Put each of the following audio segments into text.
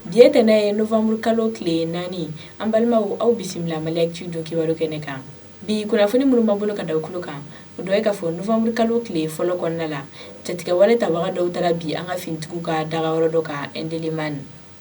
Bi ye tɛnɛ ye, novembre kalo tile 4. An balimaw, aw bisimila Mali Actu don kibaru kɛnɛ kan. Bi kunnafoni minnu b'an bolo ka da kulo kan, o dɔ ye k'a fɔ novembre kalo tile fɔlɔ kɔnɔna la, jatigɛwale tabaga dɔw taara bin an ka finitigiw ka dagayɔrɔ dɔ kan Indelimane.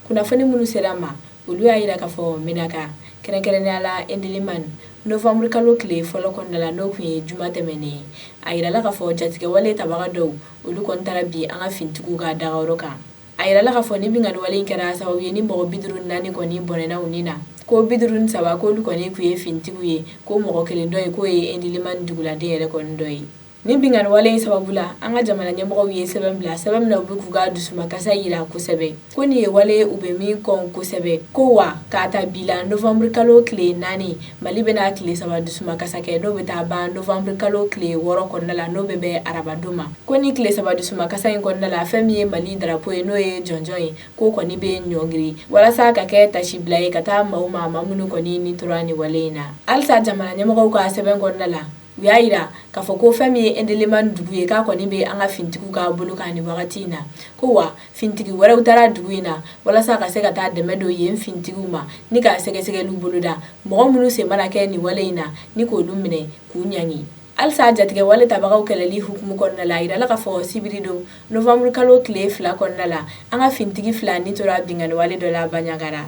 Kunnafoni minnu sera an ma, olu y'a jira k'a fɔ Menaka, kɛrɛnkɛrɛnnenya la Indelimane, novembre kalo tile fɔlɔ kɔnɔna la, n'o tun ye juma tɛmɛnen ye, a jirala k'a fɔ jatigɛwale tabaga dɔw, olu kɔni taara bin an ka finitigiw ka dagayɔrɔ kan. A jirala k'a fɔ ni binkanni wale in kɛra sababu ye ni mɔgɔ 54 kɔni bɔnɛna u ni na, ko 53 k'olu kɔni tun ye finitigiw ye, ko mɔgɔ kelen dɔ ye k'o ye Indelimane duguladen yɛrɛ kɔni dɔ ye. Ni binkanni wale in sababu la, an ka jamana ɲɛmɔgɔw ye sɛbɛn bila, sɛbɛn min na u bɛ k'u ka dusumakasa jira kosɛbɛ, ko nin ye wale u bɛ min kɔn kosɛbɛ, ko wa k'a ta bi la, novembre kalo tile 4, Mali bɛna tile 3 dusumakasa kɛ, n'o bɛ taa ban novembre kalo tile 6 kɔnɔna la, n'o bɛ bɛn arabadon ma. Ko ni tile 3 dusumakasa in kɔnɔna la, fɛn min ye Mali drapeau ye, n'o ye jɔnjɔn ye, k'o kɔni bɛ ɲɔngiri walasa ka kɛ tasibila ye ka taa maaw ma, maa minnu kɔni ni tora nin wale in na. Halisa jamana ɲɛmɔgɔw ka sɛbɛn kɔnɔna la, u y'a jira k'a fɔ ko fɛn min ye Indelimane dugu ye, k'a kɔni bɛ an ka finitigiw ka bolo kan nin wagati in na, ko wa finitigi wɛrɛw taara dugu in na walasa ka se ka taa dɛmɛ don yen finitigiw ma ni ka sɛgɛsɛgɛliw boloda, mɔgɔ minnu sen mana kɛ nin wale in na, ni k'olu minɛ k'u ɲangi. Halisa jatigɛwale tabagaw kɛlɛli hukumu kɔnɔna la, a jirala k'a fɔ sibiri don, novembre kalo tile 2 kɔnɔna la, an ka finitigi fila ni tora binkanni wale dɔ la Bandiagara.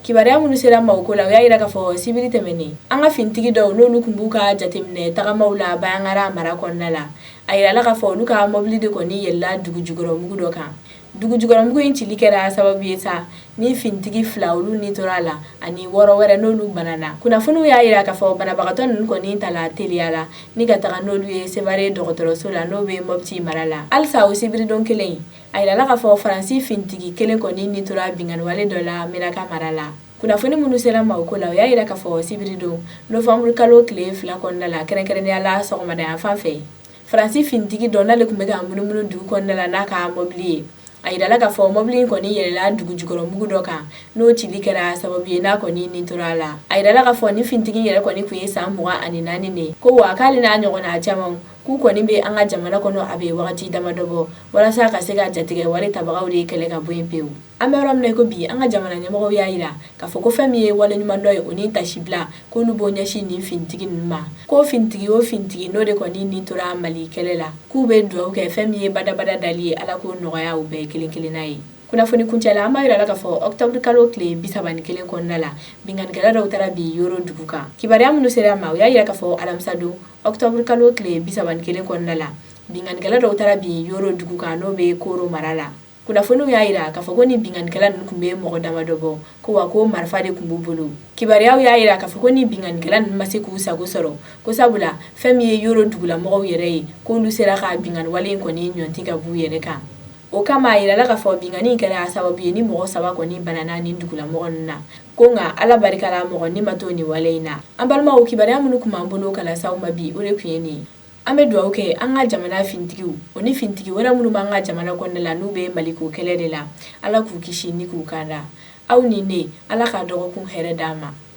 Kibaruya minnu sera an ma o ko la, u y'a jira k'a fɔ sibiri tɛmɛnen, an ka finitigi dɔw, n'olu tun b'u ka jateminɛ tagamaw la Bandiagara mara kɔnɔna la, a jirala k'a fɔ olu ka mɔbili de kɔni yɛlɛla dugu jukɔrɔmugu dɔ kan. Dugu jukɔrɔmugu in cili kɛra sababu ye sa ni finitigi fila olu ni tora a la, ani 6 wɛrɛ n'olu banana. Kunnafoniw y'a jira k'a fɔ banabagatɔ ninnu kɔni tala teliya la ni ka taga n'olu ye Sevare dɔgɔtɔrɔso la, n'o bɛ Mopti mara la. Halisa o sibiridon kelen in, a jirala k'a fɔ Faransi finitigi kelen kɔni ni tora binkanni wale dɔ la Menaka mara la. Kunnafoni minnu sera an ma o ko la, o y'a jira k'a fɔ sibiridon, novembre kalo tile 2 kɔnɔna la, kɛrɛnkɛrɛnnenya la sɔgɔmada yan fan fɛ, Faransi finitigi dɔ, n'ale tun bɛ ka munumunu dugu kɔnɔna la n'a ka mɔbili ye, a jirala k'a fɔ mɔbili in kɔni yɛlɛla dugu jukɔrɔmugu dɔ kan, n'o cili kɛra sababu ye n'a kɔni ni tora a la. A jirala k'a fɔ ni finitigi yɛrɛ kɔni tun ye san 24 de ye, ko wa k'ale n'a ɲɔgɔnna caman k'u kɔni bɛ an ka jamana kɔnɔ a bɛ wagati damadɔ bɔ, walasa ka se ka jatigɛ wale tabagaw de kɛlɛ ka bɔ yen pewu. An bɛ yɔrɔ min na ko bi, an ka jamana ɲɛmɔgɔw y'a jira k'a fɔ ko fɛn min ye wale ɲumandɔn ye, o ni tasibila, k'olu b'o ɲɛsin nin finitigi ninnu ma, ko finitigi o finitigi n'o de kɔni ni tora Mali kɛlɛ la, k'u bɛ dugawu kɛ fɛn min ye badabada dali ye, Ala k'o nɔgɔya u bɛɛ kelen kelenna ye. Kunnafoni kuncɛ la, an b'a jira la k'a fɔ octobre kalo tile 31 kɔnɔna la, binkannikɛla dɔw taara bin Yoro dugu kan. Kibaruya minnu sera an ma, u y'a jira k'a fɔ alamisa don, octobre kalo tile 31 kɔnɔna la, binkannikɛla dɔw taara bin Yoro dugu kan, n'o bɛ Koro mara la. Kunnafoniw y'a jira k'a fɔ ko ni binkannikɛla ninnu tun bɛ mɔgɔ damadɔ bɔ, ko wa ko marifa de tun b'u bolo. Kibaruyaw y'a jira k'a fɔ ko ni binkannikɛla ninnu ma se k'u sago sɔrɔ, ko sabula fɛn min ye Yoro dugulamɔgɔw yɛrɛ ye, k'olu sera ka binkanni wale in kɔni ɲɔnti ka b'u yɛrɛ kan. O kama, a yirala k'a fɔ binkanni in kɛra sababu ye ni mɔgɔ saba kɔni banana nin dugulamɔgɔ ninnu na, ko nka Ala barika la, mɔgɔ ni ma to nin wale in na. An balimaw, kibaruya minnu tun b'an bolo ka lase aw ma bi, o de tun ye nin ye. An bɛ dugawu kɛ an ka jamana finitigiw, o ni finitigi wɛrɛ minnu b'an ka jamana kɔnɔna la, n'u bɛ Maliko kɛlɛ de la, Ala k'u kisi ni k'u kanda. Aw ni ne, Ala ka dɔgɔkun hɛrɛ d'an ma.